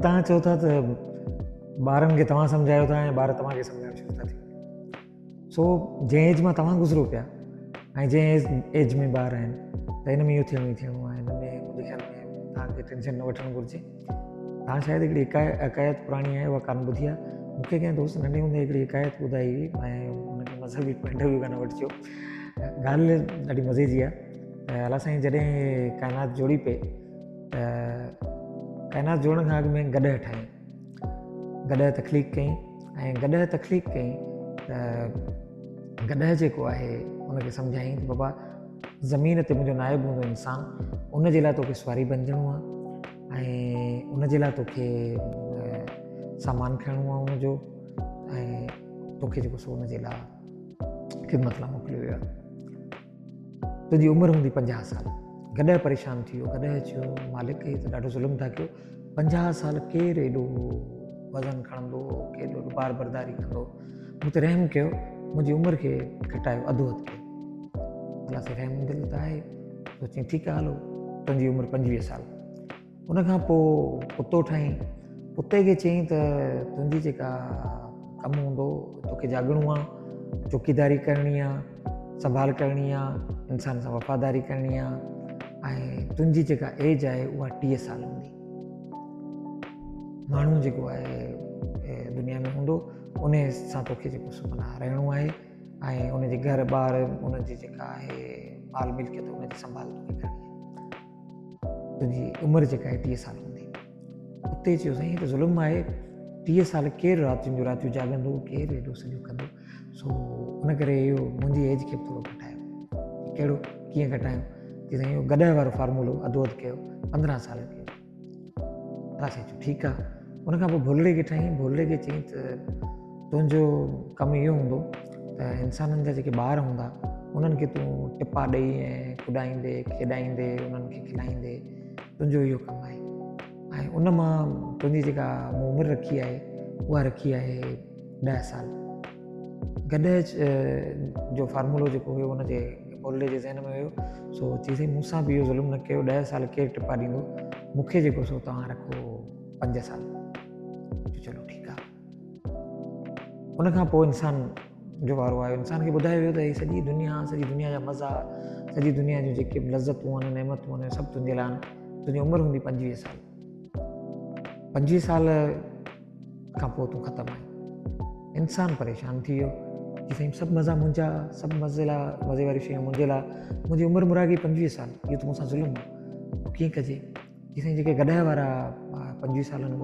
توهان چئو ٿا ته ٻارن کي توهان سمجهايو ٿا ۽ ٻار توهان کي سمجهائڻ شروع ٿا ٿي وڃن. سو جنهن ايج مان توهان گذرو پيا ۽ جنهن ايج ۾ ٻار آهن ته ان ۾ اهو ٿيڻو ئي ٿيڻو آهي. ان ۾ منهنجي خيال ۾ توهان کي ٽينشن نه وٺڻ گهرجي. توهان شايد هڪڙي حڪايت پراڻي آهي اها ڪانه ٻڌي آهي. مون کي ڪنهن دوست ننڍي هوندي هڪڙي حڪايت ٻڌائي هئي ۽ ان کي مذهبي پوائنٽ آف ويو کان نه وٺجو. ڳالهه ڏاڍي مزي جي آهي ته الله سائين جڏهن ڪائنات جوڙي پئي ته ڪائنات جوڙڻ کان اڳ ۾ گڏهه ٺاهيائين. گڏهه تخليق ڪيائين ۽ گڏهه تخليق ڪيائين ته گڏهه جيڪو آهي ان کي سمجهايائين ته بابا زمين تي منهنجو نائب هوندو انسان، ان جي لاء توکي سواري بنجڻو آهي ۽ ان جي لاء توکي سامان کڻڻو آهي ان جو ۽ توکي جيڪو سو ان جي لاء خدمت لاء موڪليو ويو آهي. تنهنجي عمر هوندي 50 سال. گڏهه پريشان ٿي ويو. گڏهه چيو مالڪ هي ته ڏاڍو ظلم ٿا ڪيو، 50 سال ڪير ايڏو وزن کڻندو، ڪير ايڏو بار برداري ڪندو، مون تي رحم ڪيو، منهنجي عمر کي گهٽايو، اڌو اڌ ڪيو. الله سائين رحم دل ته آهي، سو چيائين ٺيڪ آهي هلو تنهنجي عمر 25 سال. ان کان پوء ڪتو ٺاهيائين، ڪتي کي چيائين ته تنهنجي جيڪا ڪم هوندو توکي جاڳڻو آ، چوڪيداري ڪرڻي آ، سنڀال ڪرڻي آ، انسان سان وفاداري ڪرڻي آ ۽ تنهنجي جيڪا ايج آهي اها 30 سال هوندي. ماڻهو جيڪو آهي دنيا ۾ هوندو ان سان توکي جيڪو سو معنيٰ رهڻو آهي ۽ ان جي گهر ٻار ان جي جيڪا آهي مال ملڪيت ان جي سنڀال توکي ڪرڻي آهي. تنهنجي عمر جيڪا آهي 30 سال هوندي. اتي چيو سائين هي ته ظلم آهي، 30 سال ڪير راتين جو راتيون جاڳندو، ڪير ايڏو سڄو ڪندو، سو ان ڪري اهو منهنجي ايج کي به ٿورو گهٽايو. ڪهڙو ڪيئن گهٽايون؟ چي سائين اهو گڏهه وارو فارمولو اڌو اڌ ڪيو، 15 سال ڪيو. الله سائين چيو ٺيڪ آهي. ان کان پوء ڀولڙي کي ٺاهيائين، ڀولڙي کي چيائين ته تنهنجو ڪم اهو هوندو ته انسانن جا جيڪي ٻار هوندا انهن کي تون ٽپا ڏئي ۽ ڪڏائيندي کيڏائيندي انهن کي کلائيندي، تنهنجو اهو ڪم آهي ۽ ان مان تنهنجي جيڪا مون عمر رکي آهي اها رکي آهي 10 سال. گڏهه جو فارمولو جيڪو هيو ان جي ڀولڙي جي ذهن ۾ هيو، سو چي سائين مون سان به اهو ظلم نه ڪيو، 10 سال ڪير ٽپا ڏيندو، مون کي جيڪو سو توهان رکو 5 سال. چيو چلو ٺيڪ آهي. ان کان پوء انسان جو وارو آيو. انسان کي ٻڌايو ويو ته هي سڄي دنيا، سڄي دنيا جا مزا، سڄي دنيا جون جيڪي به لذتون آهن، نعمتون آهن، سڀ تنهنجي لاء آهن. تنهنجي عمر هوندي 25 سال. 25 سال کان پوء تون ختم آهين. انسان پريشان ٿي ويو چي سائين سڀ مزا منهنجا، سڀ مزي لاء، مزي واريون شيون منهنجي لاء، منهنجي عمر مراڳي 25 سال، اهو ته مون سان ظلم آهي، پوء ڪيئن ڪجي؟ چي سائين جيڪي گڏهه وارا 25 سال آهن اهي